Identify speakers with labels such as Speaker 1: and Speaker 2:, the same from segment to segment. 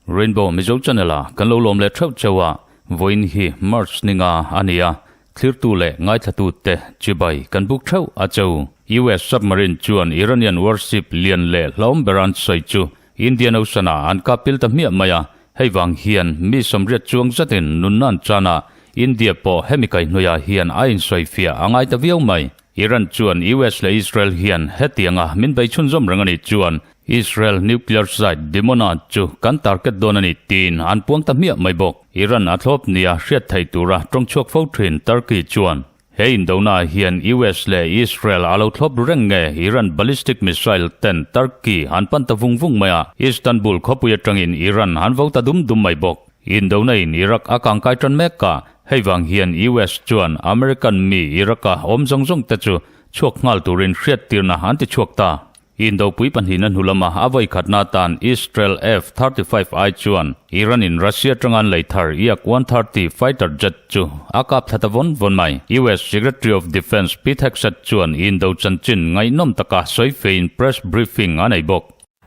Speaker 1: Rainbow Mizo Channel a kan lo lawm leh theuh cheu a, vawiin hi March ninga a ni a, thlirtu leh ngaithlatu te chibai kan buk theuh a cheu. US submarine chuan Iranian warship lian leh hlauhawm ber an sawi chu Indian Ocean ah an kap pil ta hmiah mai a, hei vang hian mi sawmriat chuang zatin nunna an chan a, India pawh hemi kaihhnawih ah hian a insawifiah a ngai ta viau mai. Iran chuan US leh Israel hian hetianga min bei chhunzawm reng a nih chuan Israel nuclear site Dimona chu kan target dawn a ni tiin an puang ta hmiah mai bawk. Iran a thlawp nia hriat thei tura tawngchhuak fo thin Turkey chuan he indona ah hian US leh Israel a lo thlawp ru reng nge Iran ballistic missile ten Turkey an pan ta vung vung mai a, Istanbul khawpui atangin Iran an vo ta dum dum mai bawk. Indona in Iraq a kangkai tan mek a, hei vang hian US chuan American mi Iraq-a awm zawng zawng te chu chhuak nghal turin hriattirna an ti chhuak ta. Indopui pahnihna hnu lama a vawi khatna atan Israel F-35 ai chuan Iran-in Russia atanga an lei thar Yak 130 fighter jet chu a kap thla ta vawn vawn mai. US Secretary of Defence Pete Hegseth chuan Indo chanchin ngaihnawm taka sawi feiin press briefing a nei bawk.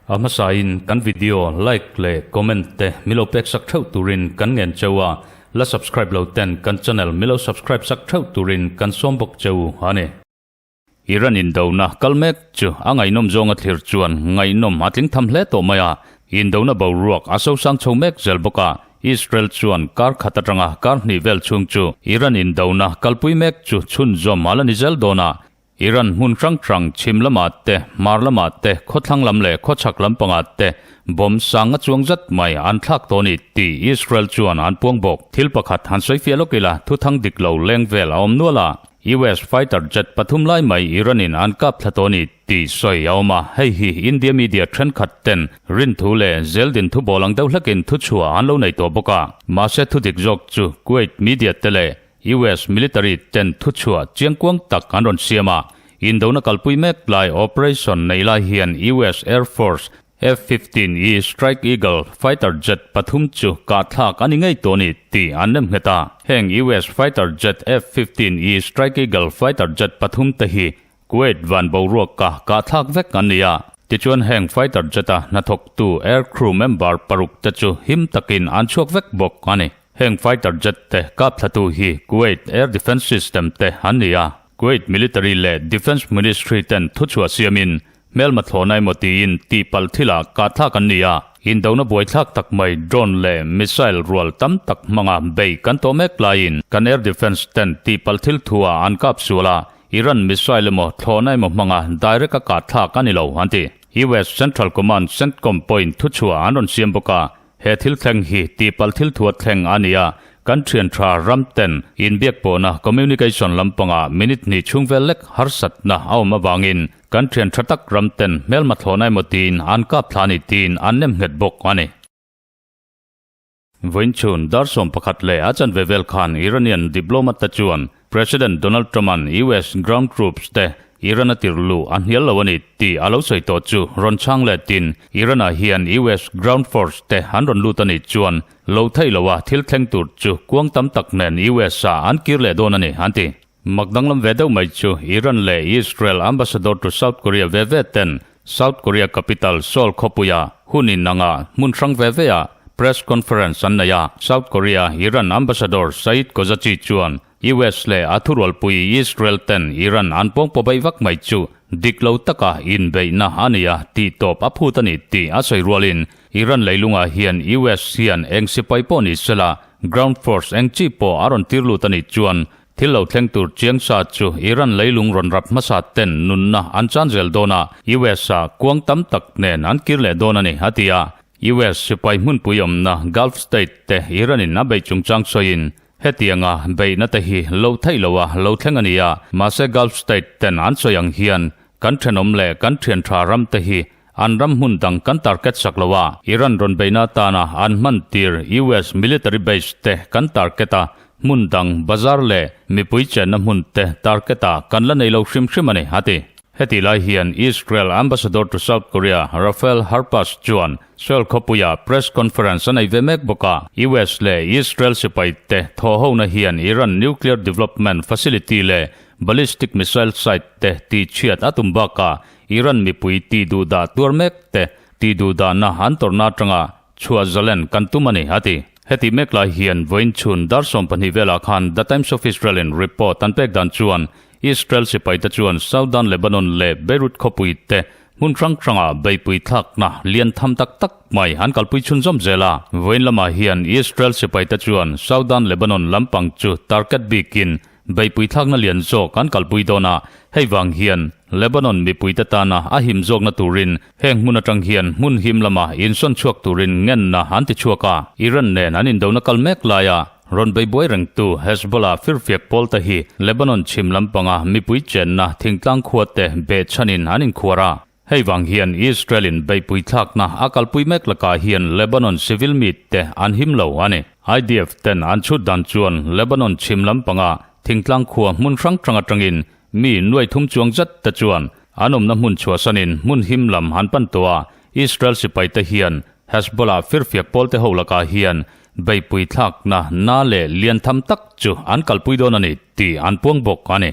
Speaker 1: A hmasain kan video like leh comment te milo pek sak theuh turin kan ngen cheu a, la subscribe lo ten kan channel milo subscribe sak theuh turin kan sawm bawk cheu a ni. Iran indona kal mek chu a ngaihnawm zawnga thlir chuan ngaihnawm a tling tham hle tawh mai a, indona boruak a sosang chho mek zel bawk a, Israel chuan kar khat atanga kar hnih vel chhung chu Iran indona kalpui mek chu chhunzawm a la ni zel dawn a, Iran hmun hrang hrang chhim lamah te, hmar lamah te, khawthlang lam leh khawchhak lampangah te bomb sanga chuang zat mai an thlak tawh a ni tih Israel chuan an puang bawk. Thil pakhat han sawi fiah lawk ila, thuthang dik lo leng vel a awm nual a, US fighter jet pathum lai mai Iran in an kap thla tawh a ni tih sawi a awm a, hei hi India media thenkhat ten rinthu leh zeldin thu bawl ang deuh hlekin thuchhuah an lo nei tawh bawk a. Mahse thudik zawk chu Kuwait media te leh US military ten thuchhuah chiangkuang tak an rawn siam a, indona kalpui mek lai operation nei lai hian US Air Force F-15E Strike Eagle fighter jet pathum chu kahthlak a ni ngei tawh a ni tih an nem nghet a. Heng US fighter jet F-15E Strike Eagle fighter jet pathum te hi Kuwait van boruaka kahthlak vek an ni a. Tichuan heng fighter jet-a hnathawktu air crew member paruk te chu him takin an chhuak vek bawk a ni. Heng fighter jet te kapthlatu hi Kuwait Air Defence System te an ni a. Kuwait Military leh Defence Ministry ten thuchhuah siamin Hmelma thlawhna emaw tiin tihpalh thilah kahthlak an ni a, indona buaithlak tak mai drone leh missile rual tam tak hmanga bei kan tawh mek laiin kan air defence ten tihpalh thil thu-ah an kap sual a, Iran missile emaw thlawhna emaw hmanga direct a kahthlak a ni lo, an ti. US Central Command, Centcom, pawhin thuchhuah an rawn siam bawk a, He thil thleng hi tihpalh thil thuat thleng a ni a, kan thian tha ram ten inbiak pawhna communication lampangah minute hnih chhung vel lek harsatna a awm avangin kan thian tha tak ram ten hmelma thlawhna emaw tiin an kap thla a ni tiin an nem nghet bawk a ni. Vawiinchhun dar 11 leh a chanve vel khan Iranian diplomat te chuan President Donald Trump-a'n US ground troops te Iran a tir luh a hnial lo a ni tih a lo sawi tawh chu rawn chhang letin Iran-ah hian US ground force te an rawn lut a nih chuan lo theih loha thil thleng tur chu kuang tam tak nen US-ah an kir leh dawn a ni, an ti. Mak danglam ve deuh mai chu Iran leh Israel ambassador to South Korea ve ve ten South Korea capital Seoul khawpuia hun inangah hmun hrang ve veah press conference an nei a, South Korea Iran ambassador Saeed Kozachi chuan US leh a thurualpui Israel ten Iran an pawngpaw beih vak mai chu dik lo taka inbeihna a ni a tih tawp a phut a ni tih a sawi rualin Iran leilungah hian US hian eng sipai pawh ni sela ground force eng chi pawh a rawn tir lut a nih chuan thil lo thleng tur chiang sa chu Iran leilung rawn rap hmasa ten nunna an chan zel dawn a, US ah kuang tam tak nen an kir leh dawn a ni a ti a. US sipai hmunpui awmna Gulf state te Iran in a beih chungchang sawiin Hetianga beihna te hi lo theih lo a lo thleng a ni a, mahse Gulf state ten an sawi ang hian kan thenawm leh kan thian tha ram te hi an ram hmun dang kan target sak lo a, Iran rawn beihna atana an hman tir US military base te kan target a, hmun dang bazar leh mipui chenna hmun te target ah kan la nei lo hrim hrim a ni, a ti. Heti lai hian Israel Ambassador to South Korea Rafael Harpaz chuan Seoul khawpuia press conference a nei ve mek bawk a. US leh Israel sipaite thawhhona hian Iran nuclear development facility leh ballistic missile site te tihchhiat a tum bakah Iran mipui tihduhdah tuar mek te tihduhdahna an tawrhna atanga chhuah zalen kan tum a ni, a ti. Heti mek lai hian vawiin chhun dar 12 velah khan The Times of Israel in report an pek dan chuan Israel sipaite chuan Southern Lebanon leh Beirut khawpui te hmun hrang hrangah beipui thlakna lian tham tak tak mai an kalpui chhunzawm zel a. Vawiin lamah hian Israel sipaite chuan Southern Lebanon lampang chu target bikin beipui thlakna lian zawk an kalpui dawn a, hei vang hian Lebanon mipuite tana a him zawkna turin heng hmun atang hian hmun him lama insawn chhuak turin ngenna an ti chhuak a. Iran nen an indona kal mek laia Rawn bei buai rengtu Hezbollah firfiak pawl te hi Lebanon chhim lampanga mipui chenna thingtlang khua te behchhanin an inkhuar a. Hei vang hian Israel-in beihpui thlakna a kalpui mek lakah hian Lebanon civil mi te an him lo a ni. IDF ten an chhut dan chuan Lebanon chhim lampanga thingtlang khua hmun hrang hrang atangin mi nuai thum chuang zet te chuan an awmna hmun chhuahsanin hmun him lam an pan tawh a. Israel sipai te hian Hezbollah firfiak pawl te ho lakah hian Beihpui thlakna na leh lian tham tak chu an kalpui dawn a ni tih an puang bawk a ni.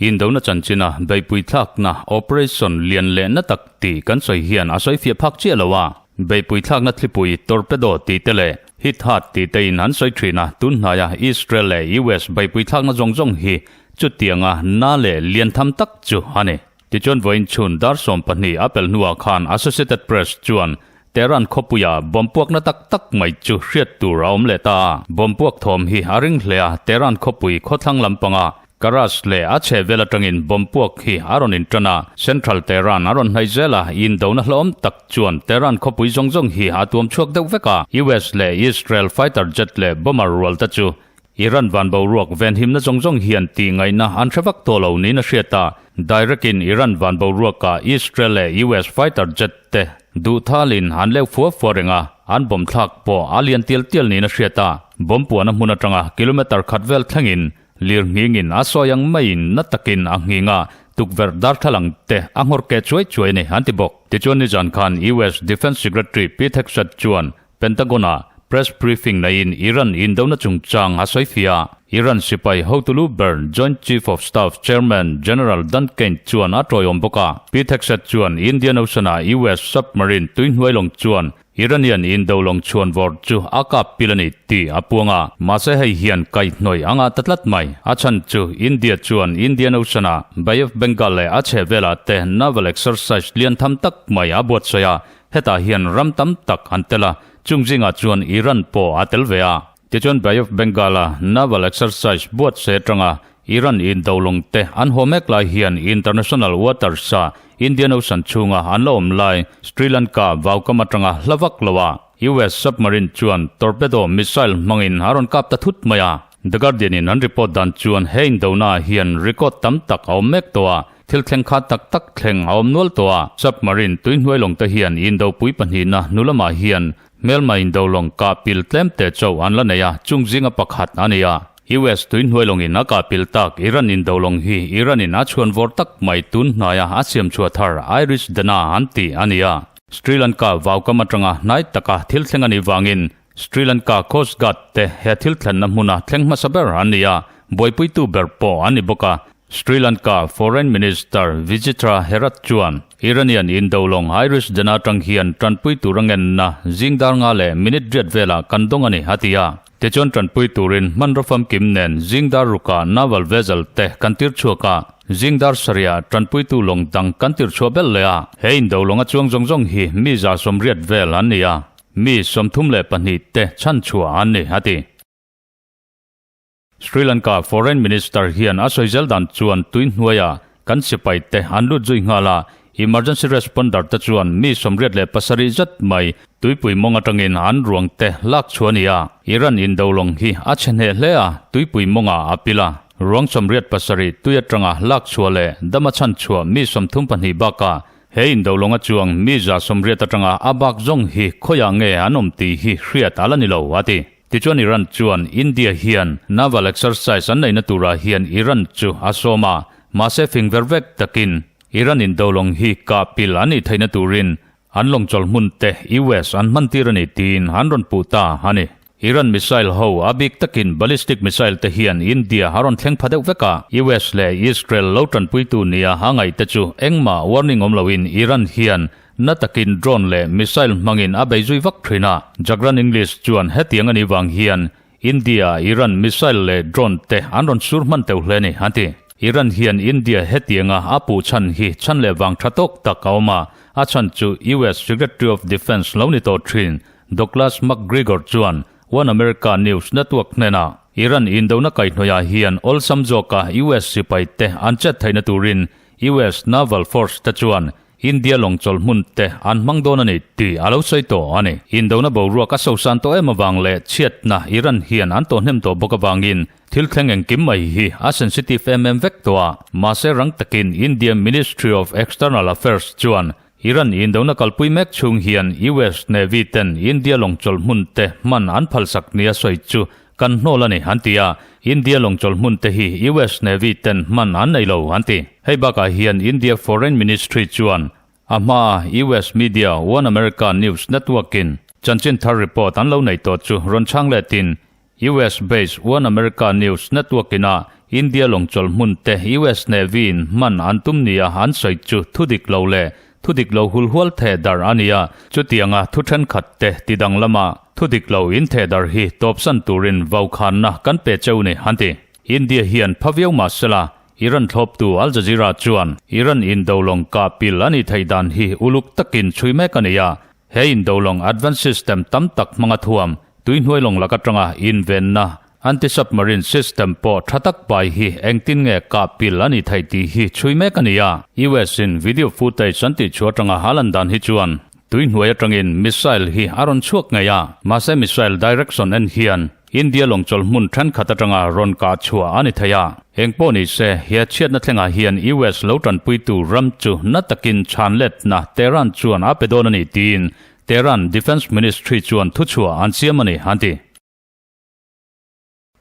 Speaker 1: Indona chanchina beihpui thlakna operation lian leh na tak tih kan sawi hian a sawi fiah phak chiah lo a. Beihpui thlakna thlipui torpedo tih te leh hit hard tih te in an sawi thin a, tun hnaia Israel leh US beihpui thlakna zawng zawng hi chutianga na leh lian tham tak chu a ni. Tichuan vawiin chhun dar 12 a pel hnuah khan Associated Press chuan Tehran khawpuia bomb puakna tak tak mai chu hriat tur a awm leh ta a. Bomb puak thawm hi a ring hle a, Tehran khawpui khawthlang lampanga Karaj leh a chheh vel atangin bomb puak hi a rawn intan a. Central Tehran a rawn hnaih zel a, indona hlawm tak chuan Tehran khawpui zawng zawng hi a tuam chhuak deuh vek a. US leh Israel fighter jet leh bomber rual te chu Iran van boruak venhimna zawng zawng hian tih ngaihna an hre vak tawh lo niin a hriat a, direct in Iran van boruakah Israel leh US fighter jet te duh thalin an leu fua fua reng a, an bomb thlak pawh a lian tial tial niin a hriat a, bomb puahna hmun atanga kilometer khat vel thlengin lir nghingin a sawi ang maiin na takin a nghing a, tukverh darthlalang te a nghawr keh chuai chuai a ni an ti bawk. Tichuan nizan khan US Defence Secretary Pete Hegseth chuan Pentagon-ah press briefing neiin Iran indona chungchang a sawi fiah. Iran sipai hotulu ber Joint Chief of Staff Chairman General Dan Caine chuan a tawiawm bawk a. Pete Hegseth chuan Indian Ocean-ah US submarine tuihnuai lawng chuan Iranian indo lawng chhuan vawr chu a kap pil a ni tih a puang a. Mahse hei hian kaihhnawih a ngah ta tlat mai. A chhan chu India chuan Indian Ocean-ah Bay of Bengal leh a chhehvelah te naval exercise lian tham tak mai a buatsaih a. Hetah hian ram tam tak an tel a, chung zingah chuan Iran pawh a tel ve a. Tichuan Bay of Bengal-a naval exercise buatsaih atanga Iran indo lawng te an haw mek lai hian international waters-a Indian Ocean chhunga an la awm lai Sri Lanka vaukam atanga hla vak lo a, US submarine chuan torpedo missile hmangin a rawn kap ta thut mai a. The Guardian-in an report dan chuan he indonaah hian record tam tak a awm mek tawh a, Thil thleng kha tak tak thleng a awm nual tawh a, submarine tui hnuai lawng te hian indopui pahnihna hnu lamah hian hmelma indo lawng kah pil tlem te chauh an la nei a, chung zinga pakhat a ni a. US tui hnuai lawngin a kah pil tak Iran indo lawng hi Iran in a chhuan vawr tak mai tun hnaia a siam chhuah thar Irish Dana an tih a ni a. Sri Lanka vaukam atanga hnai taka thil thleng a nih vangin Sri Lanka Coast Guard te he thil thlenna hmuna thleng hmasa ber an ni a, buaipuitu ber pawh an ni bawk a. Sri Lanka Foreign Minister Vijitra Herath chuan Iranian indolawng Irish Dena atang hian tanpui tur a ngenna zingdar nga leh minute riat velah kan dawng a ni, a ti a. Tichuan tanpui turin hmanraw famkim nen zingdar rukah naval vessel te kan tir chhuak a, zingdar sarihah tanpuitu lawng dang kan tir chhuah belh leh a. He indolawng a chuang zawng zawng hi mi 180 vel an ni a. Mi 32 te chhan chhuah an ni, a ti. Sri Lanka Foreign Minister hian a sawi zel dan chuan tui hnuaia kan sipai te an lut zui nghal a, emergency responder te chuan mi 87 zet mai tuipui mawng atangin an ruang te lak chhuah a ni a. Iran indolawng hi a chhe hneh hle a, tuipui mawngah a pil a. Ruang 87 tui atanga lak chhuah leh dama chhan chhuah mi 32 bakah He indolawng a chuang mi 180 atanga a bak zawng hi khawiah nge an awm tih hi hriat a la ni lo, a ti. Tichuan Iran chuan India hian naval exercise an neihna turah hian Iran chu a sawm a. Mahse fing ver vek takin Iran in dolawng hi kah pil an nih theihna turin an lawng chawlh hmun te US an hman tir a ni tiin an rawn puh ta a ni. Iran missile ho a bik takin ballistic missile te hian India a rawn thleng pha deuh vek a, US leh Israel lo tanpuitu nia a ngaih te chu engmah warning awm loin Iran hian na takin drone leh missile hmangin a bei zui vak thin a. Jagran English chuan hetiang a nih vang hian India, Iran missile leh drone te an rawn sur hman teuh hle a ni, an ti. Iran hian India hetianga a puh chhan hi chhan leh vang tha tawk tak a awm a, a chhan chu US Secretary of Defence lo ni tawh thin Douglas McGregor chuan One America News Network hnenah Iran indona kaihhnawihah hian awlsam zawka US sipai te an chet theihna turin US Naval Force te chuan India lawng chawlh hmun te an hmang dawn a ni tih a lo sawi tawh a ni. Indona boruak a sosan tawh em avang leh chhiatna Iran hian an tawh hnem tawh bawk avangin thil thleng engkim mai hi a sensitive em em vek tawh a. Mahse rang takin India Ministry of External Affairs chuan Iran indona kalpui mek chhung hian US Navy ten India lawng chawlh hmun te hman an phalsak nia sawi chu Kan hnawl a ni, an ti a. India lawngchawlh hmun te hi US Navy ten hman an nei lo, an ti. Hei bakah hian India Foreign Ministry chuan a hmaa US media One America News Network-in chanchin thar report an lo nei tawh chu rawn chhang letin US based One America News Network-in a India lawngchawlh hmun te US Navy-in hman an tum nia an sawi chu thudik lo leh Thudik lo hulhual theh darh a ni a, chutianga thu thenkhat te ti dang lama thudik lo in theh darh hi tawpsan turin vaukhanna kan pe cheu ni, an ti. India hian pha viau mah sela, Iran thlawptu Al Jazeera chuan Iran indolawng kah pil a nih theih dan hi uluk takin chhui mek a ni a, he indolawng advanced system tam tak hmanga thuam tuihnuailawng lak atanga invenna Anti-submarine system pawh tha tak pai hi engtin nge kah pil a nih theih tih hi chhui mek a ni a. US in video footage an tih chhuah atanga a lan dan hi chuan tui hnuai atangin missile hi a rawn chhuak ngei a. Mahse missile direction en hian India lawngchawlh hmun thenkhat atanga rawn kah chhuah a ni thei a. Eng pawh ni se, he chhiatna thlengah hian US lo tanpuitu ram chu na takin chhan letna Tehran chuan a pe dawn a ni tiin Tehran Defence Ministry chuan thuchhuah an siam a ni, an ti.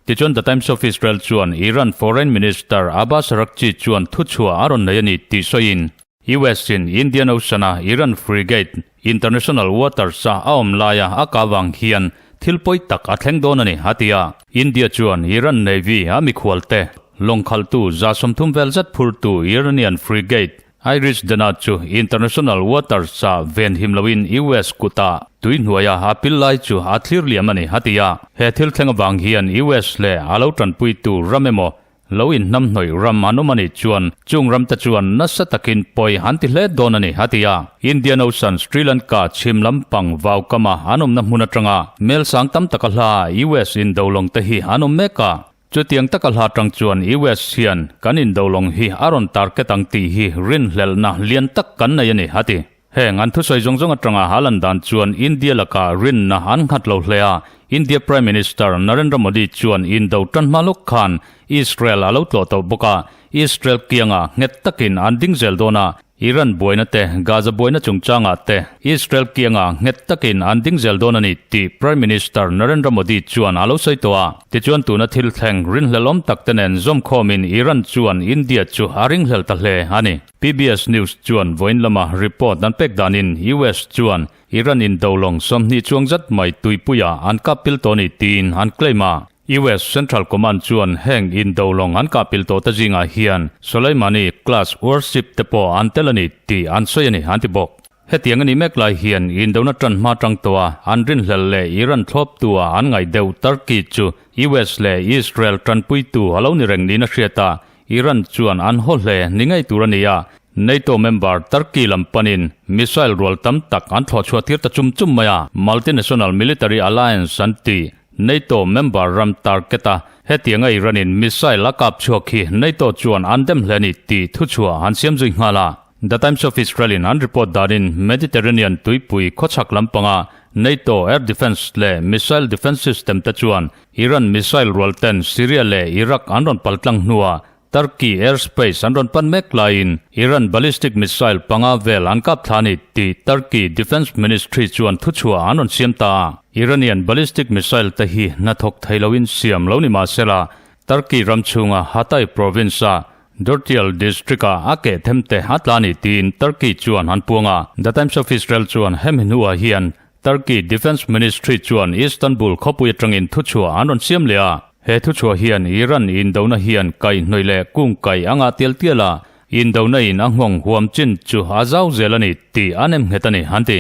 Speaker 1: Tichuan The Times of Israel chuan Iran Foreign Minister Abbas Araghchi chuan thuchhuah a rawn nei a ni tih sawiin, US in Indian Ocean-a Iran frigate international waters-a a awm laia a kah vang hian thil pawi tak a thleng dawn a ni, a ti a. India chuan Iran Navy a mikhualte lawngkhalhtu 30 vel zet phurtu Iranian frigate Irish Dana chu international waters ah ven him loin US kutah tui hnuaia a pil lai chu a thlir liam a ni, a ti a. He thil thleng avang hian US leh a lo tanpuitu ram emaw lo inhnamhnawih ram an awm a nih chuan chung ramte chuan nasa takin pawi an ti hle dawn a ni, a ti a. Indian Ocean, Sri Lanka chhim lampang vaukama an awmna hmun atanga mel sang tam taka hla US indolawng te hi an awm mek a. Chutiang taka hla tang chuan US hian kan indolawng hi a rawn target ang tih hi rinhlelhna lian tak kan nei a ni, a ti. Heng an thusawi zawng zawng atanga a lan dan chuan India lakah rinna an nghat lo hle a, India Prime Minister Narendra Modi chuan indo tan hma lawk khan Israel a lo tlawh tawh bawk a, Israel kiangah nghet takin an ding zel dawn a, Iran buaina te, Gaza buaina chungchangah te Israel kiangah nghet takin an ding zel dawn a ni tih Prime Minister Narendra Modi chuan a lo sawi tawh a. Tichuan tuna thil thleng rinhlelawm tak te nen zawmkhawmin Iran chuan India chu a ringhlel ta hle a ni. PBS News chuan vawiin lama report an pek danin US chuan Iran in dolawng 20 chuang zat mai tuipuiah an kap pil tawh a ni tiin an claim a. US Central Command chuan heng indolawng an kah pil tawh te zingah hian Soleimani class warship te pawh an tel a ni tih an sawi a ni, an ti bawk. Hetiang a nih mek lai hian indona tan hma tang tawha an rinhlelh leh Iran thlawptua an ngaih deuh Turkey chu US leh Israel tanpuitu a lo ni reng niin a hriat a, Iran chuan an haw hle ni ngei tur a ni a, NATO member Turkey lam panin missile rual tam tak an thlawh chhuah tir ta chum chum mai a, multinational military alliance an ti NATO member ram target a, hetianga Iran-in missile a kap chhuak hi NATO chuan an dem hle a ni tih thuchhuah an siam zui nghal a. The Times of Israel-in an report danin Mediterranean tuipui khawchhak lampanga NATO air defence leh missile defence system te chuan Iran missile rual ten Syria leh Iraq an rawn paltlang hnuah Turkey airspace an rawn pan mek laiin Iran ballistic missile panga vel an kap thla a ni tih Turkey Defence Ministry chuan thuchhuah an rawn siam ta a. Iranian ballistic missile te hi hnathawk thei loin siam lo ni mahsela Turkey ram chhunga Hatay province-a. Dortyol district-ah a keh them te a tla a ni tiin Turkey chuan an puang a. The Times of Israel chuan hemi hnuah hian Turkey Defence Ministry chuan Istanbul khawpui atangin thuchhuah an rawn siam leh a. He thuchhuah hian Iran indona hian kaihhnawih leh kung kai a ngah tial tial a, indona in a nghawng huam chin chu a zau zel a ni tih an em nghet a ni, an ti.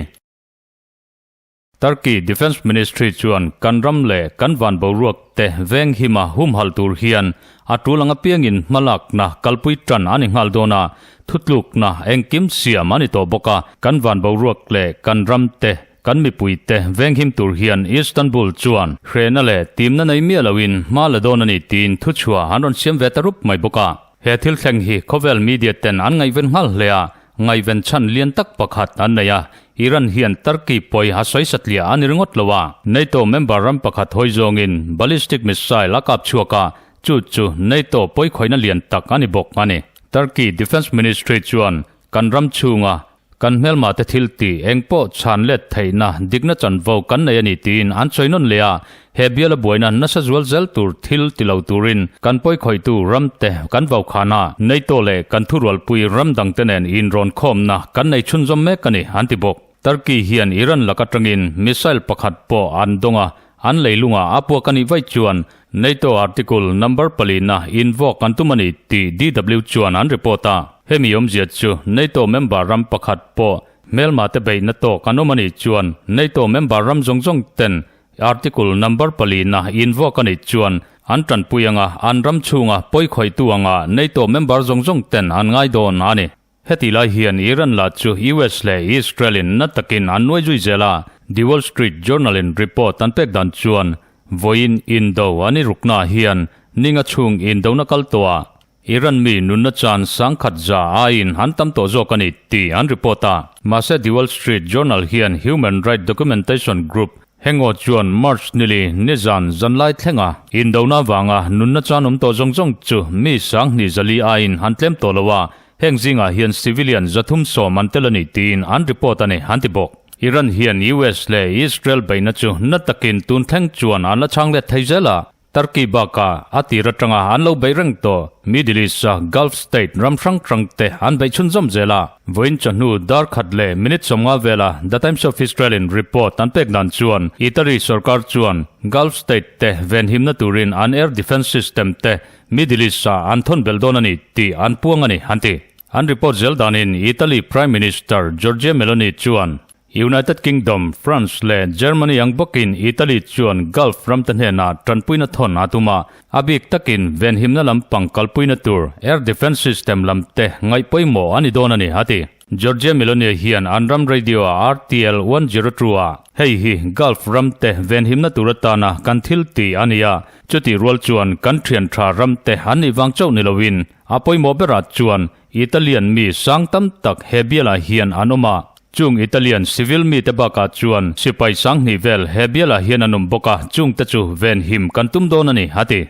Speaker 1: Turkey Defence Ministry chuan kan ram leh kan van boruak te veng hima humhalh tur hian a tul ang apiangin hmalakna kalpui tan a ni nghal dawn a, thutlukna engkim siam a ni tawh bawk a, kan van boruak leh kan ram te kan mipui te venghim tur hian Istanbul chuan hrehna leh timna nei miah loin hma la dawn a ni tiin thuchhuah an rawn siam ve ta rup mai bawk a. He thil thleng hi khawvel media ten an ngaihven nghal hle a, ngaihven chhan lian tak pakhat an nei a, Iran hian Turkey pawi a sawi satliah a ni ringawt lo a. NATO member ram pakhat hawi zawngin ballistic missile a kap chhuak a, chu chu NATO pawi khawihna lian tak a ni bawk a ni. Turkey Defence Ministry chuan kan ram chhunga kan hmelma te thil tih eng pawh chhan let theihna dikna chanvo kan nei a ni tiin an sawi nawn leh a, he biala buaina nasa zual zel tur thil ti lo turin kan pawi khawihtu ram te kan vaukhana NATO leh kan thurualpui ram dangte nen inrawn khawmna kan nei chhunzawm mek a ni, an ti bawk. Turkey hian Iran lak atangin missile pakhat pawh an dawng a, an leilungah a puak a nih vaih chuan NATO article number palina invoke an tum a ni tih DW chuan an report a. Hemi awmzia chu NATO member ram pakhat pawh hmelma te beihna tawk an awm a nih chuan NATO member ram zawng zawng ten article number palina invoke a nih chuan an tanpui anga an ram chhunga pawi khawihtu anga NATO member zawng zawng ten an ngai dawn a ni. Heti lai hian Iran lah chu US leh Israel in na takin an nuai zui zel a, The Wall Street Journal in report an pek dan chuan vawiin indo an i rukna hian ninga chhung indona kal tawh ah Iran mi nunna chan sangkhat za aiin an tam tawh zawk a ni tih an report a. Mahse The Wall Street Journal hian Human Right Documentation Group Hengaw chuan March nili nizan zanlai thlenga indona vanga nunna chan awm tawh zawng zawng chu mi sanghnih zali aiin an tlem tawh lo a, heng zingah hian civilian 310 an tel a ni tiin an report a ni, an ti bawk. Iran hian US leh Israel beihna chu na takin tun thleng chuan an la chhang let thei zel a. Turkey bakah a tir atanga an lo beih reng tawh Middle East-a Gulf state ram hrang hrang te an beih chhunzawm zel a. Vawiin chawhnu dar khat leh minute 50 vela The Times of Israel-in report an pek dan chuan Italy sorkar chuan Gulf state te venhimna turin an air defence system te Middle East-ah an thawn belh dawn a ni tih an puang a ni, an ti. An report zel danin Italy Prime Minister Giorgia Meloni chuan United Kingdom, France leh Germany ang bawkin Italy chuan Gulf ramte hnenah tanpuina thawn a tum a, a bik takin venhimna lampang kalpuina tur air defence system lamte ngaih pawimawh a ni dawn a ni, a ti. Giorgia Meloni hian an ram radio-a RTL 102 ah, Hei hi Gulf ramte venhimna tur atana kan thil tih a ni a, chutih rual chuan kan thian tha ramte an nih vang chauh ni loin a pawimawh berah chuan Italian mi sang tam tak he bialah hian an awm a, chung Italian civil mite bakah chuan sipai sanghnih vel he bialah hian an awm bawk a, chungte chu venhim kan tum dawn a ni, a ti.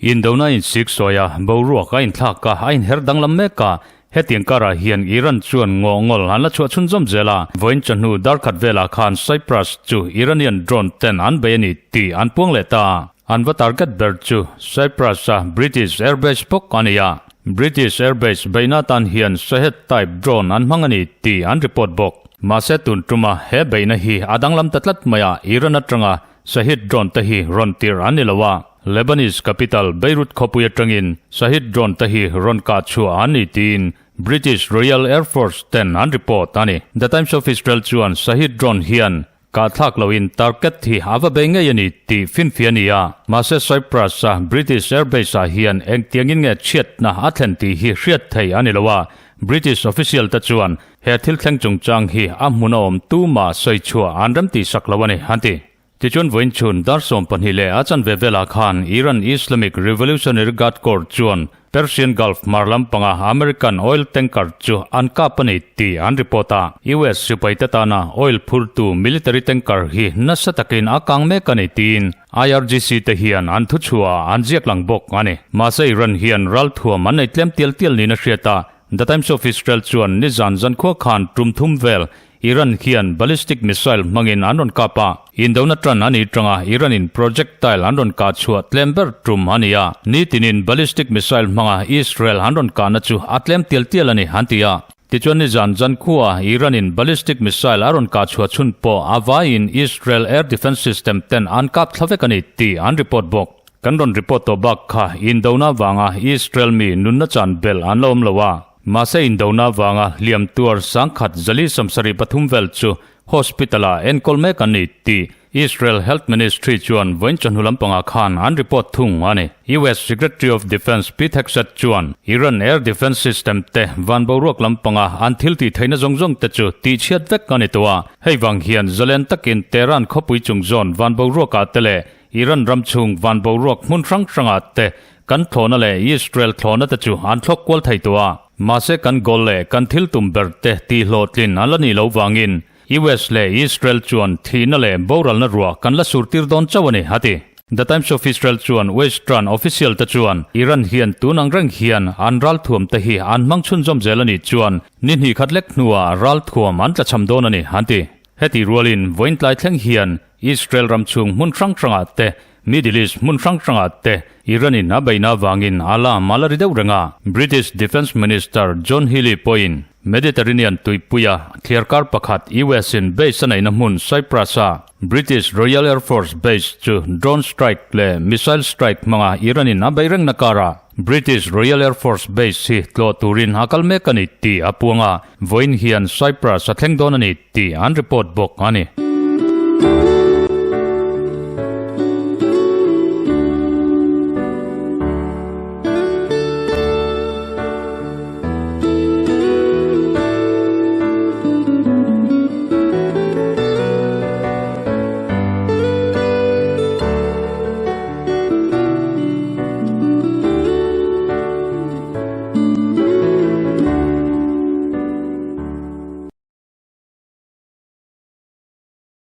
Speaker 1: Indona insik sawi a, boruak a inthlak a, a inher danglam mek a, hetiang karah hian Iran chuan ngawhngawl an la chhuah chhunzawm zel a, vawiin chawhnu darkhat velah khan Cyprus chu Iranian drone ten an bei a ni tih an puang leh ta a. An va target ber chu Cyprus-a British Airbase bawk a ni a, British Airbase beihna atan hian Shahed type drone an hmang a ni tih an report bawk. Mahse tun tuma he beihna hi a danglam ta tlat mai a, Iran atanga Shahed drone te hi rawn tirh an ni lo a, Lebanese capital Beirut khawpui atangin Shahed drone te hi rawn kah chhuah an ni tiin British Royal Air Force ten an report a ni. The Times of Israel chuan Shahed drone hian Kah thlak loin target hi a va bei ngei a ni tih finfia a ni a, mahse Cyprus-a British Airbase-ah hian engtiangin nge chhiatna a thlen tih hi hriat theih a ni lo a, British official te chuan he thil thleng chungchang hi a hmun a awm tumah sawi chhuah an remtih sak lo a ni, an ti. Tichuan vawiin chhun dar 12 leh a chanve velah khan Iran Islamic Revolutionary Guard Corps chuan Persian Gulf hmar lampanga American oil tanker chu an kap a ni tih an report a. US sipaite tana oil phurtu military tanker hi nasa takin a kang mek a ni tiin IRGC te hian an thuchhuah an ziak lang bawk a ni. Mahse Iran hian ralthuam an nei tlem tial tial niin a hriat a, The Times of Israel chuan nizan zankhua khan tum thum vel. Iran hian ballistic missile hmangin an rawn kap a, indona tan a nih tanga Iran-in projectile an rawn kah chhuah tlem ber tum a ni a. Nitinin ballistic missile hmanga Israel an rawn kahna chu a tlem tial tial a ni, an ti a. Tichuan nizan zankhua Iran-in ballistic missile a rawn kah chhuah chhun pawh a vaiin Israel air defence system ten an kap thla vek a ni tih an report bawk. Kan rawn report tawh bak kha indona vanga Israel mi nunna chan belh an la awm lo a. Mahse indona vanga hliam tuar sangkhat zali 73 vel chu hospital-ah enkawl mek an ni tih Israel Health Ministry chuan vawiin chawhnu lampangah khan an report thung a ni. US Secretary of Defence Pete Hegseth chuan Iran air defence system te van boruak lampanga an thil tih theihna zawng zawng te chu tihchhiat vek a ni tawh a. Hei vang hian zalen takin Tehran khawpui chung zawn van boruakah te leh Iran ram chhung van boruak hmun hrang hrangah te kan thlawhna leh Israel thlawhna te chu an thlawk kual thei tawh a. Mahse kan goal leh kan thil tum ber te tihhlawhtlin an la nih loh vangin US leh Israel chuan thihna leh boralna ruah kan la surtir dawn chauh a ni, a ti. The Times of Israel chuan Western official te chuan Iran hian tun ang reng hian an ralthuam te hi an hmang chhunzawm zel a nih chuan ni hnih khat lek hnuah ralthuam an tlachham dawn a ni, an ti. Heti rualin vawiin tlai thleng hian Israel ram chhung hmun hrang hrangah te, Middle East hmun hrang hrangah te Iran-in a beihna avangin alarm a la ri deuh reng a. British Defence Minister John Healey pawhin Mediterranean tuipuia thliarkar pakhat US-in base a neihna hmun Cyprus-a British Royal Air Force base chu drone strike leh missile strike hmanga Iran-in a beih rengna karah British Royal Air Force base hi tlawh turin a kal mek a ni tih a puang a, vawiin hian Cyprus a thleng dawn a ni tih an report bawk a ni.